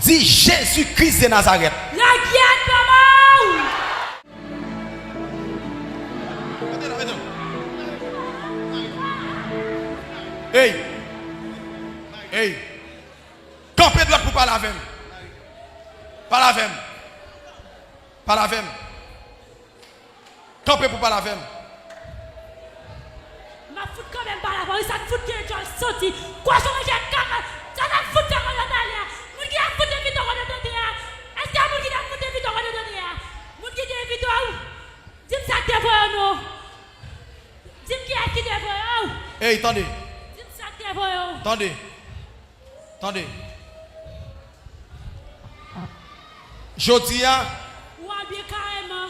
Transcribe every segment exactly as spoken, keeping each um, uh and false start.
Di Jezi Kris de Nazarèt. Lagyèt manman w! Ey! Ey! Kanpe dwat pou pale avè m. Pale avè m. Pale avè m. Kanpe pou pale avè m. M ap fout kanpe m pale avè w. Sa k fout gen djòl soti. Kochon manje kaka. Sa k ap fout fè kòlòt ale a. Moun ki ap fout envite w kòlòt ale a. Èske moun ki t ap fout envite w kòlòt ale a? Moun ki te envite w. Di m sa k te voye w non. Di m kiyès ki te voye w. Ey, tande. Di m sa k te voye w. Tande. Tande. Jodi a. Ou al byen kareman.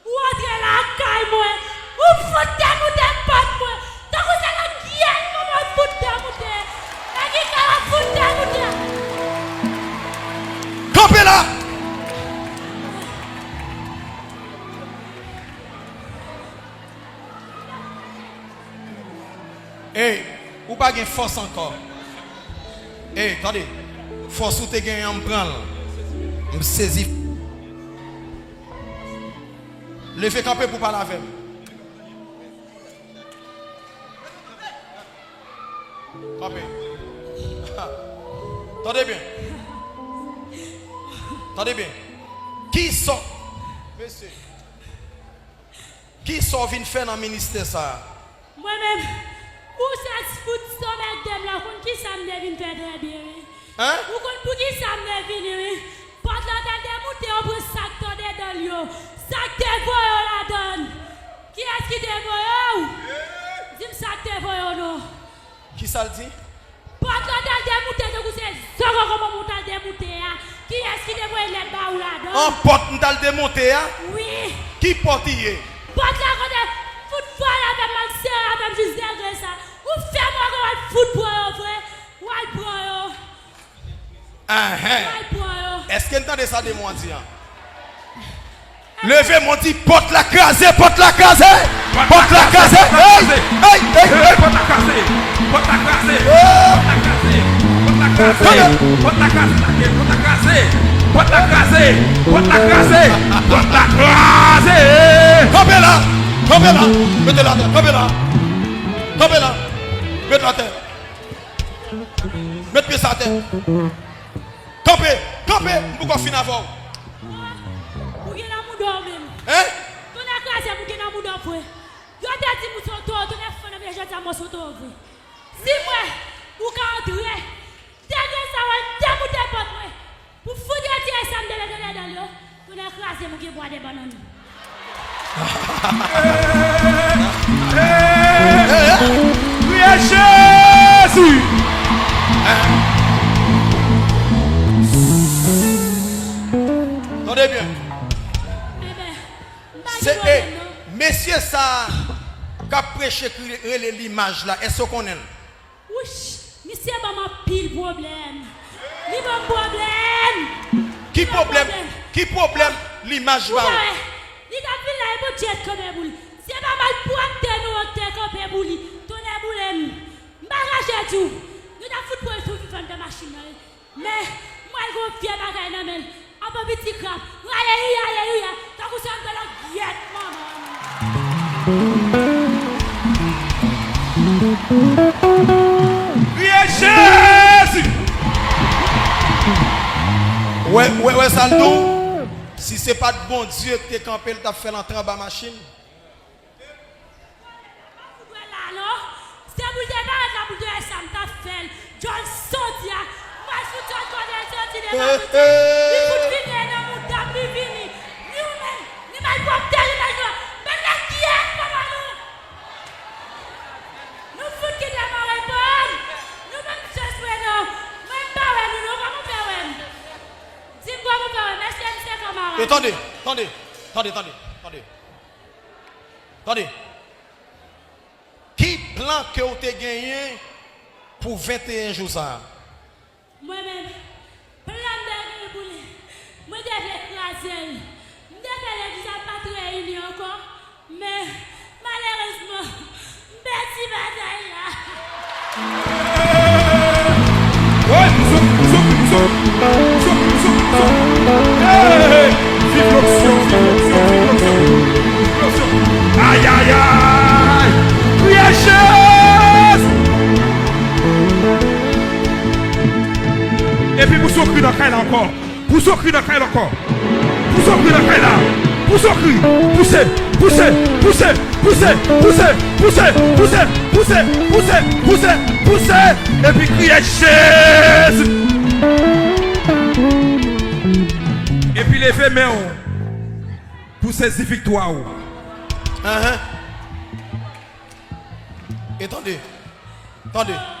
Ou antre lakay mwen. Ou fout demoute pòt mwen. Tankou se nan gyèt mwen mwen fout demoute. Nèg ki ka fout demoute. Kanpe la! Ey, ou pa gen fòs ankò. Ey, tande. Fòs ou te genyen an, m pran l. M sezi. Leve kanpe pou pale avè m. Kanpe. Tande byen. Tande byen. Kisa, mesye, kisa w vin fè nan ministè sa a? Mwen menm, ou sèz fout sòmèt de m la, ou konn kisa m te vin fè trè byen, wi. Hein? Ou konn poukisa m te vini, wi. Pòt la t al demoute, yo pran sa k t andedan l yo. Sa k te voye w ladan l? Kiyès ki te voye w? Di m sa k te voye w non. Kisa l di? Pòt la t al demoute tankou se zòkòkò manman w t al demoute a. Kiyès ki te voye lèt ba ou ladan? An pòt m t al demoute a? Wi. Ki pòt i ye? Pòt la kote fout vòlè avè m al sere avè m jis degre sa. Ou fè m wè w al fout pran yo vre. W al pran yo. Enhen. W al pran yo. Èske n tande sa demon an di an? Leve men w di, pòt la kraze, pòt la kraze, pòt la kraze, ey, ey, ey, ey. Pòt la kraze, pòt la kraze, pòt la kraze, pòt la kraze, pòt la kraze, pòt la kraze, pòt la kraze, pòt la kraze, pòt la kraze, pòt la kraze. Kanpe la, kanpe la, mete l atè, kanpe la, kanpe la, mete l atè. Met pye sa atè. Kanpe, kanpe, m poko fin avè w. Ou gen nan mouda w menm. Hein? Tonnè kraze m, ou gen nan mouda w vre. Yo te di m ou se yon towo, tonnè fè nan vye jodi a m wè w se yon towo vre. Si m wè ou ka antre, dènye sa w al demoute pòt mwen. Pou fout retire sa m te mete ladan l yo, tonnè kraze m, ou gen bwa de bannann. Kriye Jezi! Tande byen. Enben, m pa gen pwoblèm non. Mesye sa k ap preche ki rele Limaj la, èske w konnen l? Wouch, misye ban m anpil pwoblèm. Li ban m pwoblèm. Ki pwoblèm? Ki pwoblèm Limaj ba ou? Ou pa wè, li t ap vin la, e Bondye t kanpe pou li. Se pa malpwòpte nou yo k te kanpe pou li. Tonnè boule m. M pa kache di w. Yo t ap fout pran sou vivan anndan machin nan, wi. Men, m wè l gen yon vye bagay nan men l. Apa piti krab. Alelouya, alelouya. Tankou se yon gwo lagyèt manman. Kriye Jezi! Wè, wè, wè sa l di w? Si se pa t Bondye ki te kanpe l, t ap fè l antre anba machin. Ou dwe la non. Se pou l te parèt la pou l te wè sa m t ap fè l. Djòl sòdi a. M pral fout djòl kote l sòdi devan Bondye. Li fout vini nan mouda m, li vini. Ni ou menm, ni malpwòpte, ni nèg yo. Men nèg ki ye, papa nou. Nou fout kite mò reponn. Nou pa chans vre non. Mwen m pa wè nou non, kòman w fè wè m? Di m kòman w fè wè m? Èske m se kanmarad? E tande, tande, tande, tande, tande. Tande. Ki plan ke w te genyen pou venteyen jou sa a? Mwen menm, plan m te genyen pou li, mwen te vle kraze l. M te vle legliz la pa t reyini ankò, men malerezman, m pèdi batay la. Woy, m sou, m sou, m sou, m sou, m sou, Pou Zokri nan kay la ankò. Pou Zokri nan kay la ankò. Pou Zokri nan kay la. Pou Zokri. Pouse, pouse, pouse, pouse. Epi kriye Jezi. Epi leve men w pou sezi viktwa w. Ahan. E tande. Tande.